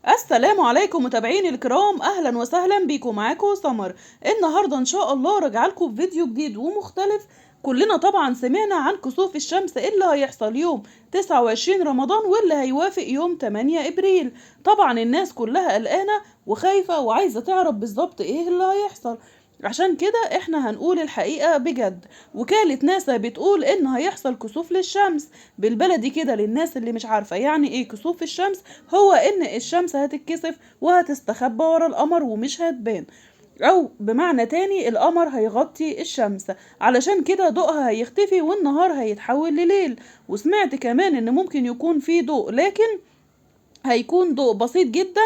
السلام عليكم متابعيني الكرام، اهلا وسهلا بيكم. معاكم سمر. النهارده ان شاء الله راجعه لكم بفيديو جديد ومختلف. كلنا طبعا سمعنا عن كسوف الشمس اللي هيحصل يوم 29 رمضان واللي هيوافق يوم 8 ابريل. طبعا الناس كلها قلقانة وخايفة وعايزه تعرف بالظبط ايه اللي هيحصل، عشان كده احنا هنقول الحقيقة بجد. وكالة ناسا بتقول ان هيحصل كسوف للشمس. بالبلدي كده للناس اللي مش عارفة يعني ايه كسوف الشمس، هو ان الشمس هتتكسف وهتستخبى ورا القمر ومش هتبان، او بمعنى تاني القمر هيغطي الشمس، علشان كده ضوءها هيختفي والنهار هيتحول لليل. وسمعت كمان ان ممكن يكون في ضوء، لكن هيكون ضوء بسيط جدا.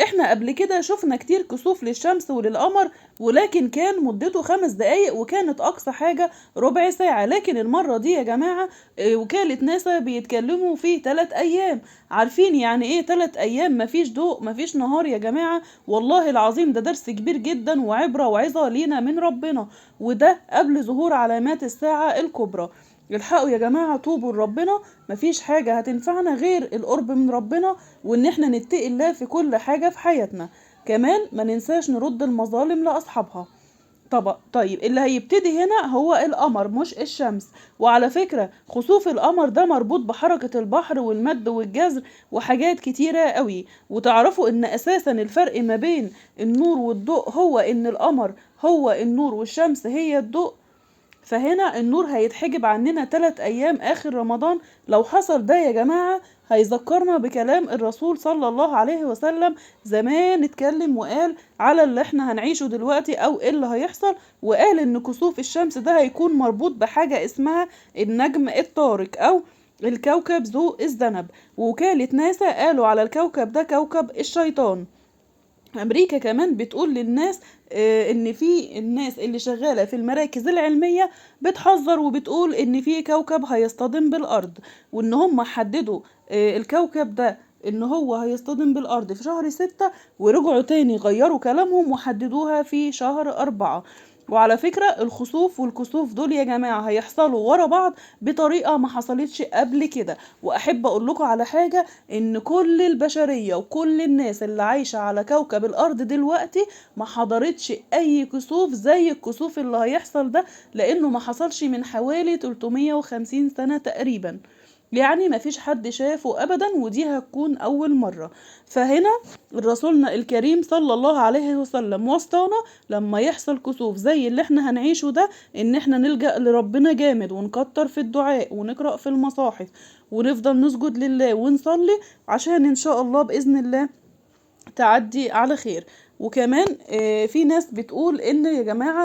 احنا قبل كده شفنا كتير كسوف للشمس وللقمر، ولكن كان مدته 5 دقايق وكانت اقصى حاجة ربع ساعة. لكن المرة دي يا جماعة وكالة ناسا بيتكلموا في 3 ايام. عارفين يعني ايه 3 ايام مفيش ضوء مفيش نهار يا جماعة؟ والله العظيم ده درس كبير جدا وعبرة وعظة لينا من ربنا، وده قبل ظهور علامات الساعة الكبرى. الحقوا يا جماعة، توبوا لربنا، مفيش حاجة هتنفعنا غير القرب من ربنا وان احنا نتقي الله في كل حاجة في حياتنا. كمان ما ننساش نرد المظالم لأصحابها. طيب اللي هيبتدي هنا هو القمر مش الشمس. وعلى فكرة خسوف القمر ده مربوط بحركة البحر والمد والجزر وحاجات كتيرة قوي. وتعرفوا ان اساسا الفرق ما بين النور والضوء هو ان القمر هو النور والشمس هي الضوء. فهنا النور هيتحجب عننا 3 أيام آخر رمضان. لو حصل ده يا جماعة هيذكرنا بكلام الرسول صلى الله عليه وسلم زمان، اتكلم وقال على اللي احنا هنعيشه دلوقتي او اللي هيحصل، وقال ان كسوف الشمس ده هيكون مربوط بحاجة اسمها النجم الطارق او الكوكب ذو الذنب. ووكالة ناسا قالوا على الكوكب ده كوكب الشيطان. امريكا كمان بتقول للناس ان في الناس اللي شغالة في المراكز العلمية بتحذر وبتقول ان في كوكب هيصطدم بالارض، وان هم حددوا الكوكب ده ان هو هيصطدم بالارض في شهر 6، ورجعوا تاني غيروا كلامهم وحددوها في شهر 4. وعلى فكرة الخسوف والكسوف دول يا جماعة هيحصلوا ورا بعض بطريقة ما حصلتش قبل كده. وأحب أقول لكم على حاجة، إن كل البشرية وكل الناس اللي عايشة على كوكب الأرض دلوقتي ما حضرتش أي كسوف زي الكسوف اللي هيحصل ده، لأنه ما حصلش من حوالي 350 سنة تقريبا، يعني ما فيش حد شافه أبدا، ودي هتكون أول مرة. فهنا رسولنا الكريم صلى الله عليه وسلم وصانا لما يحصل كسوف زي اللي احنا هنعيشه ده ان احنا نلجأ لربنا جامد ونكتر في الدعاء ونقرأ في المصاحف ونفضل نسجد لله ونصلي، عشان ان شاء الله بإذن الله تعدي على خير. وكمان في ناس بتقول ان يا جماعة